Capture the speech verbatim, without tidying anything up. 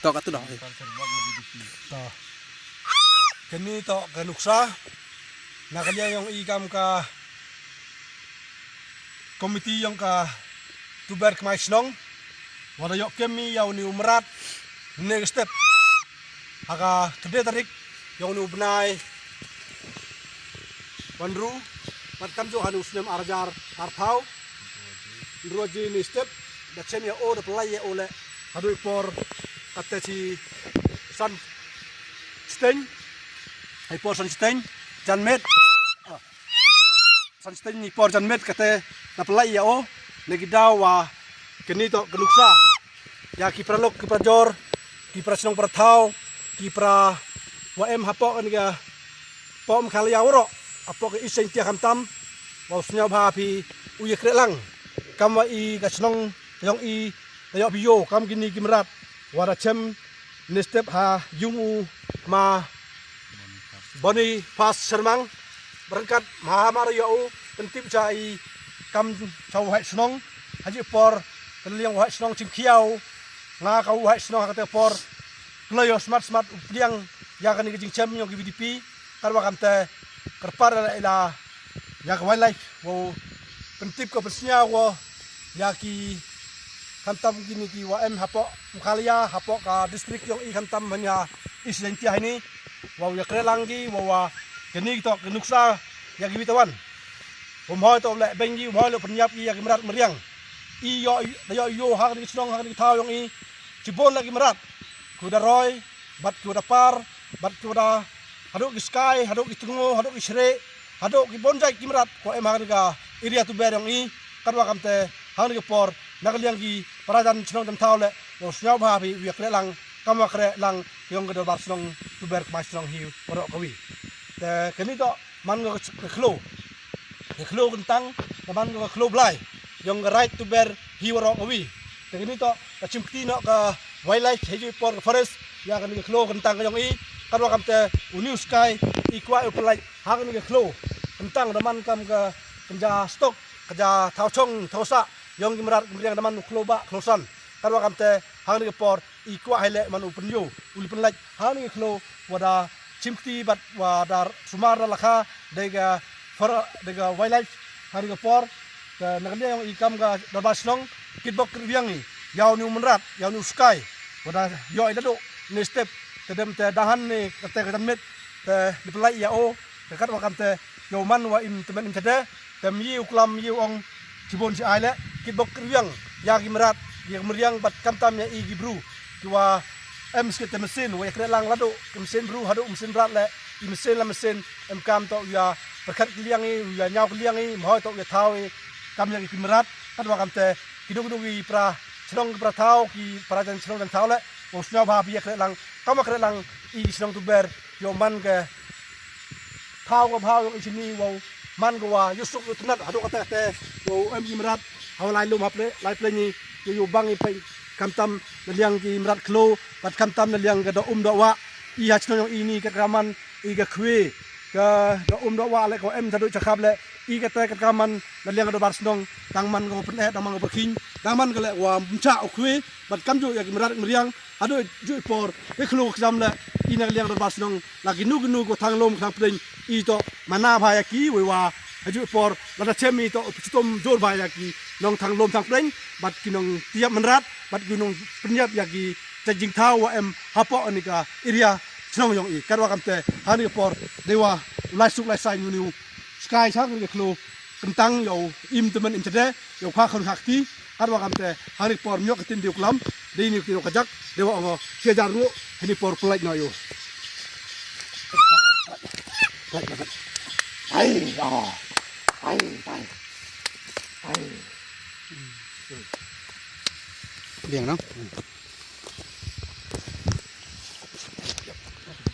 To kata doh. To. Kani to ka nuksa na ka liang yong i kam ka komiti yong ka Tuber Kmai Shnong. Wada yok kemi ya uni umrat ne step. Ha ka terde tarik yong uni ubnai Wanru, mat kam jo hanu snem arjar arpau. Nruaji ni step, da chen ya o, da pelai ya o le. Hadu i por, kata chi san steng. Hai por san steng, jan met. Ah. San steng ni por jan met kata, da pelai ya o. Nagi dawa, keni to, kenuksa. Ya ki para lok, ki para jor, ki para shnong para thaw, ki para wa em hapoh kani ka pom khala ya waro, hapoh ka East Jaintia khamtam, wa u sniaw bha phi u ya kre lang. Kam wa i ka shnong yong i, ta yok phi yo, kam kini ki mrat, wa da chem, ne step ha, yung u ma, Boni pas sermang, berengkat, ma ma ra yo u, pentip cha i, kam cha u hai shnong, haji por, keliang u hai shnong chim khiau, nga ka u hai shnong ha kata por, kelo yo smat smat u pliang, ya kani ka jingchem yong ki V D P, kan wa kam te, kerpar la ila, ya ka wildlife, wow, pentip ka persnya wow, ya ki, khamtam kini ki wa em hapoh, Meghalaya, hapoh ka district yong i khamtam hanya, East Jaintia hini, wow ya kre lang ki, wow wa, kani to, ka nuksa, ya ki witawan. Wow mhoi to le, bengi, wow le penyap ki, ya ki merat meriang. I yo, yo, yo, ha kani shnong, ha kani thaw yong i, chibon la ki merat. Ku da roi, bat ku da par, bat ku da, hadu ki skai, hadu ki tungo, hadu ki sre, hadu ki bonjai ki merat, ko em ha kani ka area Tuber yong i, kan wa kam te, ha kani ka por, na ka liang ki, para jan shnong jan thaw le, wow sniaw bha phi, wow ya kre lang, kam wa kre lang, yong ka dorbar shnong, Tuber Kmai Shnong hi, waro ka wi. Te, kani to, man ka khlo. Ka khlo kentang, ka man ka khlo blai. Yong ka right to bear hi waro ka wi. Te kani to, ka chim kti no ka wildlife, he ju por ka forest. Ya kani ka khlo kentang ka yong i. Kan wa kam te, u new sky, i kwah u pelai. Ha kani ka khlo. Kentang da man kam ka, kenja stok, kenja thaw chong, thaw sa. Yong ki merat, ki meriang da man u khlo ba, khlo san. Kan wa kam te, ha kani ka por, i kwah hai le man u pynyo, u li pynlait, ha ni khlo, wada chim kti bat, wada sumar da lakha, dei ka for, dei ka wildlife, ha ni ka por, ka na ka liang i kam ka dorbar shnong, kit bok kit wiang i, yaw ni u menrat, yaw ni u skai, wada yo i ladu, ni step, te dem te dahan ni, kate ka janmit, te di pynlait ya o, te kat wa kam te, yow man wa im temen im chade, tem yi u klam yi u ong, chibon chi ai le, kit bok kit wiang, ya ki merat, ya ki meriang bat kamtam ya i ki bru, ki wa em skit te mesin, wa ya kre lang ladu, ki mesin bru, hadu mesin rat le, i mesin la mesin, em kam to ya, perkat ki liang i, ya nyaw ki liang i, mhoi to ya thaw i, kam ya ki merat, kat wa kam te, ki duk duk i pra, chnong ki pra thaw, ki pra jan chnong jan thaw le, wa shnong bha bi ya kre lang, kam wa kre lang, i chnong tu ber, yow man ke, thaw ka bhaw yong i chini wow man ka wa yusuk yu tnat hadu kata kata wow em ki mrat haw lai lum haple lai pleng i yu yu bang i peng kamtam na liang ki mrat khlo bat kamtam na liang ka da um da wa i ha chnong yong i ni ka kaman i ka khwe ka da um da wa le ko em thadu chakhap le i kata ka kaman na liang ka da bar chnong tang man ka wa pyneh tang man ka wa pyrkhing tang man ka le wa mcha u khwe bat kam ju ya ki mrat mriang Haduh juh i por, i khlo ka jam le, i na ka liang dorbar shnong, la kinu kinu ko thang lum thang pdeng, i to, mana bha ya ki, wei wa, ha juh i por, la da chem i to, chitom jor bha ya ki, nong thang lum thang pdeng, bat ki nong tiap menrat, bat ki nong pynïap ya ki, ta jingthaw wa em, hapoh ni ka, area, shnong yong i, kat wa kam te, ha ni ka por, dei wa, lai suk lai sai ngu niu, skai chang ni ka khlo, Kyntang ïa u im tymmen im chade, ïa u kha khun kha kti, katwa kamte, ha kane ka por miok ka tin dei u klam, dei ne u kajak, dei wa ong, shi hajar ruh, ha kane ka por pynlait noh ïa u. Ai, ah. Ai, ai. Ai. Biang noh.